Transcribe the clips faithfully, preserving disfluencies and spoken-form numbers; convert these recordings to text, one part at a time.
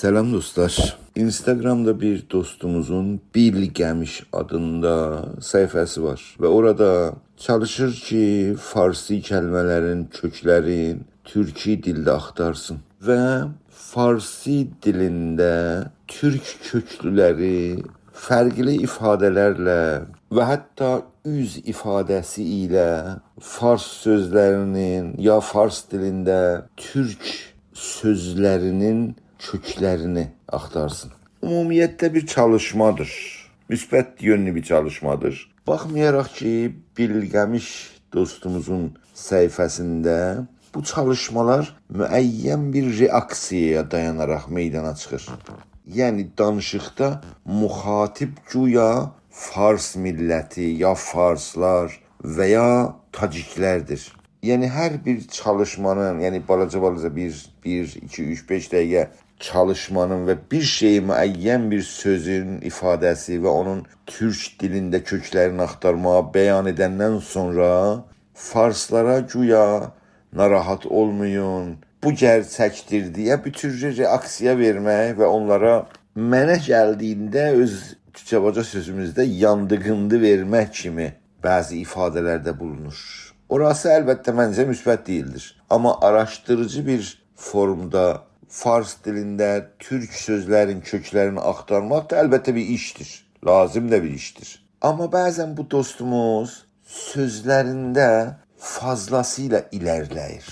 سلام دوستلار. اینستاگرامدا بیر دوستوموزون بیلگمیش آدیندا صفحه‌سی وار و اورادا چالیشیر کی، فارسی کلمه‌لرین کؤکلرین تورکی دیلده آختارسین و فارسی دیلینده تورک کؤکلولری فرقلی ایفاده‌لرله و حتی اوز ایفاده‌سی ایله فارس سؤزلرینین یا فارس دیلینده تورک سؤزلرینین کؤکلرینی آختارسین. عمومیتله بیر چالیشمادیر. مثبت یؤنلو بیر چالیشمادیر. باخمایاراق کی، بیلگمیش دوستوموزون صفحه‌سینده بو چالیشمالار معین بیر رئاکسییایا دایاناراق میدانا چیخیر. یعنی، دانیشیقدا مخاطب گویا فارس میللتی، یا فارسلار و یا تاجیکلردیر. یعنی، هر بیر چالیشمانین، یعنی بالاجا-بالاجا بیر، بیر، ایکی، اوچ، بئش دقیقه چالیشمانین و بیر شئیی، معین بیر سؤزون ایفاده‌سی و اونون تورک دیلینده کؤکلرینی آختارماغا بیان ائدندن سونرا فارسلارا گویا «ناراحت اولمایین، بو گئرچکدیر» دئیه بیر تور رئاکسیا وئرمک و اونلارا، منه گلدیگینده، اؤز کوچه-باجا سؤزوموزده، یاندیغیندی وئرمک کیمی بعضی ایفاده‌لرده بولونور. اوراسی، البته، منجه مثبت دئییلدیر. آمما آراشدیریجی بیر فورمدا فارس دیلینده تورک سؤزلرین کؤکلرینی آختارماق دا، البته، بیر ایشدیر. لازیم دا بیر ایشدیر. آمما بعضا بو دوستوموز سؤزلرینده فاضلاسییلا ایره‌لیله‌ییر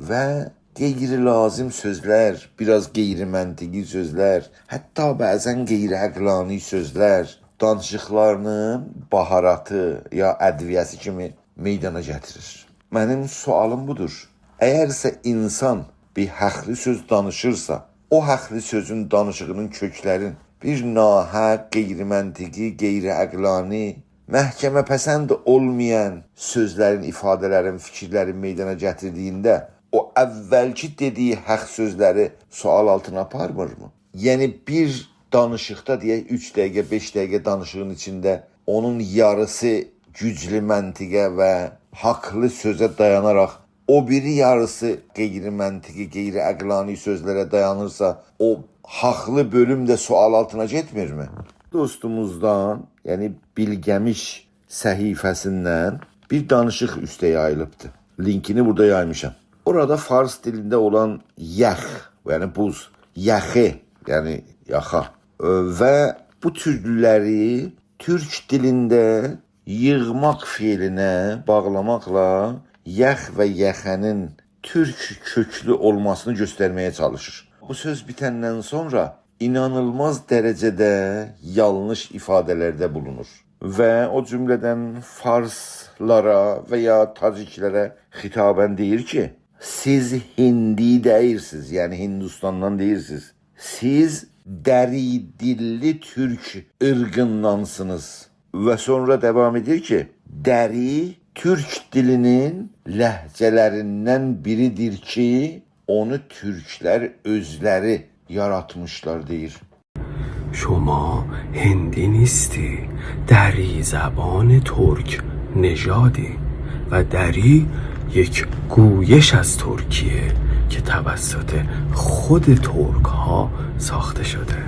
و غیر لازیم سؤزلر، بیر آز غیر منطقی سؤزلر، حتی بعضا غیر عقلانی سؤزلر دانیشیقلارینین باهاراتی یا ادویه‌سی کیمی میدانا گتیریر. منیم سؤالیم بودور. اگرسه اینسان بیر حاقلی سؤز دانیشیرسا، او حاقلی سؤزون، دانیشیغینین کؤکلرین بیر ناحق، غیر منطقی، غیر عقلانی، محکمه‌پسند اولمایان سؤزلرین، ایفاده‌لرین، فیکیرلرین میدانا گتیردیگینده او اولکی دئدیگی حاق سؤزلری سؤال آلتینا آپارمیرمی؟ یعنی بیر دانیشیقدا، دئیک، اوچ دقیقه، بئش دقیقه دانیشیغین ایچینده اونون یاریسی گوجلو منطقه و حاقلی سؤزه دایاناراق، او بیری یاریسی غیر منطقی، غیر عقلانی سؤزلره دایانیرسا، او حاقلی بؤلوم ده سؤال آلتینا گئتمیرمی؟ دوستوموزدان، یعنی بیلگمیش صفحه‌سیندن بیر دانیشیق اوسته یاییلیبدی. لینکینی بورادا یایمیشام. اورادا فارس دیلینده اولان یخ، یعنی بوز، یخی، یعنی یاخا، ائ، و بو تورلری تورک دیلینده ییغماق فعلینه باغلاماقلا یخ و یخه‌نین تورک کؤکلو اولماسینی گؤسترمه‌یه چالیشیر. بو سؤز بیتندن سونرا اینانیلماز درجه‌ده یانلیش ایفاده‌لرده بولونور و او جمله‌دن فارسلارا و یا تاجیکلره خطاباً دئییر کی، «سیز هندی دئییلسیز، یعنی هندوستاندان دئییلسیز. سیز دری دیللی تورک عیرقیندانسینیز.» و سونرا داوام ائدیر کی، دری تورک دیلینین لهجه‌لریندن بیریدیر کی، اونو تورکلر اؤزلری یاراتمیشلار، دئییر. شما هندی نیستی، دری زبان ترک نژادی و دری یک گویش از ترکیه که توسط خود ترک ها ساخته شده.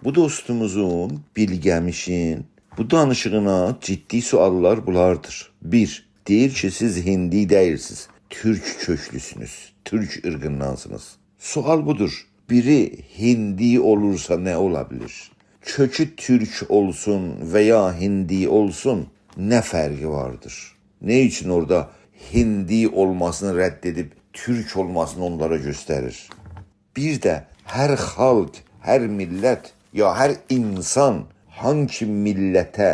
بو دوستوموزون، بیلگمیشین، بو دانیشیغینا جدی سؤاللار بولاردیر. بیر، دئییر کی، سیز هندی دئییلسیز، تورک کؤکلوسونوز، تورک عیرقیندانسینیز. سؤال بودور: بیری هندی اولورسا نه اولا بیلیر؟ کؤکو تورک اولسون و یا هندی اولسون، نه فرقی واردیر؟ نه اوچون اورادا هندی اولماسینی رد ائدیب تورک اولماسینی اونلارا گؤستریر؟ بیر ده هر خالق، هر میللت یا هر اینسان هانگی میللته،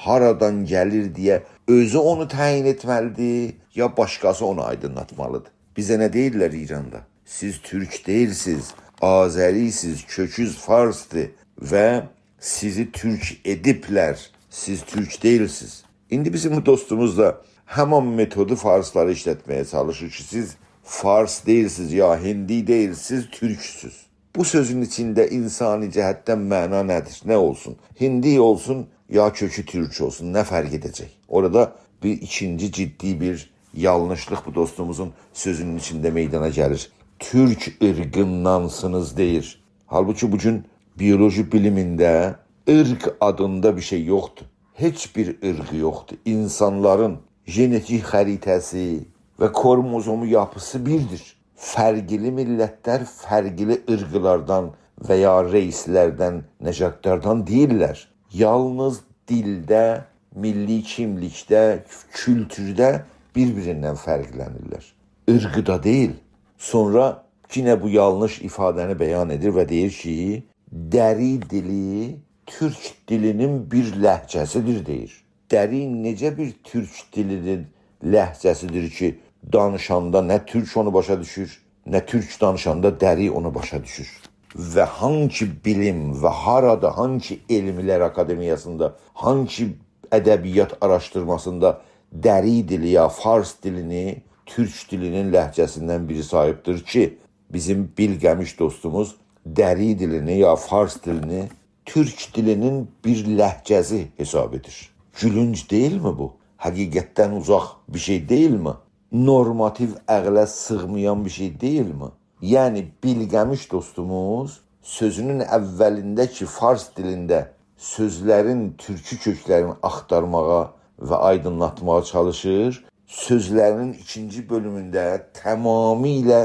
هارادان گلیر دئیه اؤزو اونو تعیین ائتمه‌لیدیر، یا باشقاسی اونو آیدینلاتمالیدیر؟ بیزه نه دئییرلر ایراندا؟ سیز تورک دئییلسیز، آذریسیز، کؤکوز فارسدیر و سیزی تورک ائدیبلر، سیز تورک دئییلسیز. ایندی بیزیم بو دوستوموز دا همان متودو فارسلارا ایشلتمه‌یه چالیشیر کی، سیز فارس دئییلسیز، یا هندی دئییلسیز، تورکسوز. بو سؤزون ایچینده انسانی جهتدن معنا نه‌دیر؟ نه اولسون؟ هندی اولسون، یا کؤکو تورک اولسون، نه فرق ائده‌جک؟ اورادا بیر ایکینجی جدی بیر یانلیشلیق بو دوستوموزون سؤزونون ایچینده میدانا گلیر. تورک عیرقیندانسینیز دئییر. حالبوکی بو گون بیولوژی بیلیمینده عرق آدیندا بیر شئی یوخدور. هئچ بیر عرق یوخدور. اینسانلارین ژنتیک خریطه‌سی و کروموزوم یاپیسی بیردیر. فرقلی میللتلر فرقلی عرقلاردان و یا ریسلردن، نژادلاردان دئییللر. یالنیز دیلده، میللی کیملیکده، کولتورده بیر-بیریندن فرقلنیرلر. عرقدا دئییل. سونرا یئنه بو یانلیش ایفاده‌نی بیان ائدیر و دئییر کی، دری دیلی تورک دیلینین بیر لهجه‌سیدیر، دئییر. دری نئجه بیر تورک دیلینین لهجه‌سیدیر کی، دانیشاندا نه تورک اونو باشا دوشور، نه تورک دانیشاندا دری اونو باشا دوشور؟ و هانگی بیلیم و هارادا، هانگی علملر آکادمیاسیندا، هانگی ادبیات آراشدیرماسیندا دری دیلی یا فارس دیلینی تورک دیلینین لهجه‌سیندن بیری ساییبدیر کی، بیزیم بیلگمیش دوستوموز دری دیلینی یا فارس دیلینی تورک دیلینین بیر لهجه‌سی حساب ائدیر. گولونج دئییلمی بو؟ حقیقتدن اوزاق بیر شئی دئییلمی؟ نورماتیو عقله سیغمایان بیر شئی دئییلمی؟ یعنی بیلگمیش دوستوموز سؤزونون اوّلینده کی، فارس دیلینده سؤزلرین تورکی کؤکلرینی آختارماغا و آیدینلاتماغا چالیشیر، سؤزلرینین ایکینجی بؤلومونده تمامیله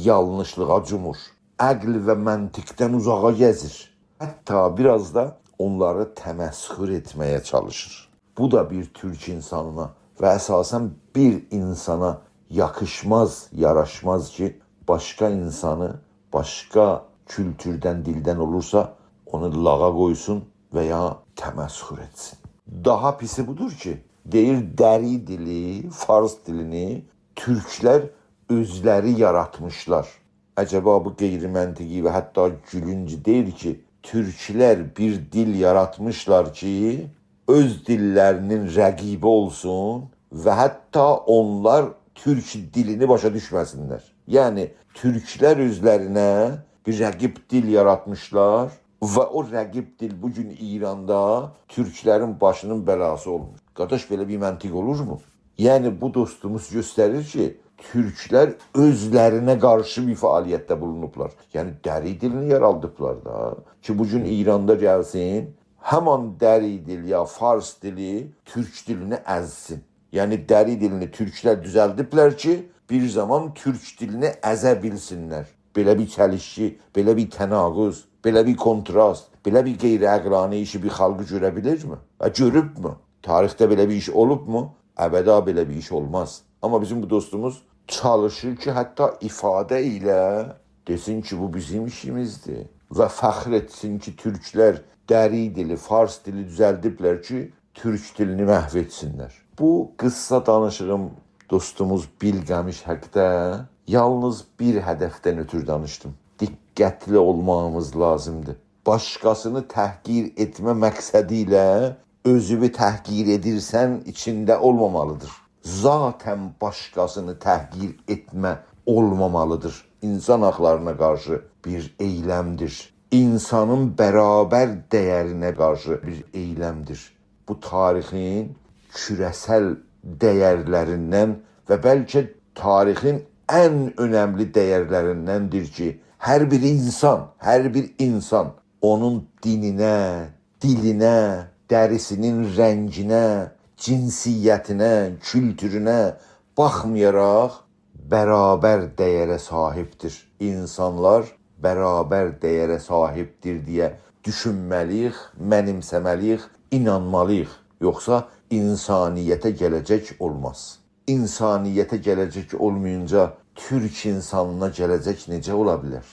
یانلیشلیغا جومور. عقل و منطقدن اوزاغا گزیر. حتی بیر آز دا اونلاری تمسخر ائتمه‌یه چالیشیر. بو دا بیر تورک اینسانینا و اساساً بیر اینسانا یاخیشماز، یاراشماز کی، باشقا اینسانی، باشقا کولتوردن، دیلدن اولورسا، اونو لاغا قویسون و یا تمسخر ائتسین. داها پیسی بودور کی، دئییر، دری دیلی، فارس دیلینی تورکلر اؤزلری یاراتمیشلار. عجبا بو غیرمنطقی و حتی گولونج دئییل کی، تورکلر بیر دیل یاراتمیشلار کی، اؤز دیللرینین رقیبی اولسون و حتی اونلار تورک دیلینی باشا دوشمه‌سینلر. یعنی، تورکلر اؤزلرینه بیر رقیب دیل یاراتمیشلار و او رقیب دیل بو گون ایراندا تورکلرین باشینین بلاسی اولموش. قارداش، بئله بیر منطق اولورمو؟ یعنی، بو دوستوموز گؤستریر کی، تورکلر اؤزلرینه قارشی بیر فعالیتده بولونوبلار. یعنی، دری دیلینی یارادیبلار دا. کی، بو گون ایراندا گلسین، همان دری دیل یا فارس دیلی تورک دیلینی ازسین. یعنی، دری دیلینی تورکلر دوزلدیبلر کی، بیر زامان تورک دیلینی ازه بیلسینلر. بئله بیر چلیشکی، بئله بیر تناقض، بئله بیر کنتراست، بئله بیر غیرعقلانی ایشی بیر خالق گؤره بیلیرمی؟ و گؤروبمو؟ تاریخده بئله بیر ایش اولوبمو؟ ابدا بئله بیر ایش اولماز. آمما بیزیم بو دوستوموز چالیشیر کی، حتی ایفاده ایله دئسین کی، بو بیزیم ایشیمیزدیر. و فخر ائتسین کی، تورکلر دری دیلی، فارس دیلی دوزلدیبلر کی، تورک دیلینی محو ائتسینلر. بو قیسا دانیشیغیم دوستوموز بیلگمیش حاقدا یالنیز بیر هدفدن اؤتورو دانیشدیم. دقتلی اولماغیمیز لازیمدیر. باشقاسینی تحقیر ائتمه مقصدی ایله اؤزووو تحقیر ائدیرسن ایچینده اولمامالیدیر. ذاتاً باشقاسینی تحقیر ائتمه اولمامالیدیر. اینسان حاقلارینا قارشی بیر ائیلمدیر. اینسانین برابر دَیَرینه قارشی بیر ائیلمدیر. بو تاریخین کوره‌سل دَیَرلریندن و بلکه تاریخین ان اؤنملی دَیَرلریندندیر کی، هر بیر اینسان، هر بیر اینسان اونون دینینه، دیلینه، دریسینین رنگینه، جنسیتینه، کولتورونه باخمایاراق برابر دَیَره صاحیبدیر. اینسانلار برابر دَیَره صاحیبدیر دئیه دوشونمه‌لی‌ییک، منیمسه‌مه‌لی‌ییک، اینانمالی‌ییق. یوخسا اینسانیته گله‌جک اولماز. اینسانیته گله‌جک اولمایینجا تورک اینسانینا گله‌جک نئجه اولا بیلر؟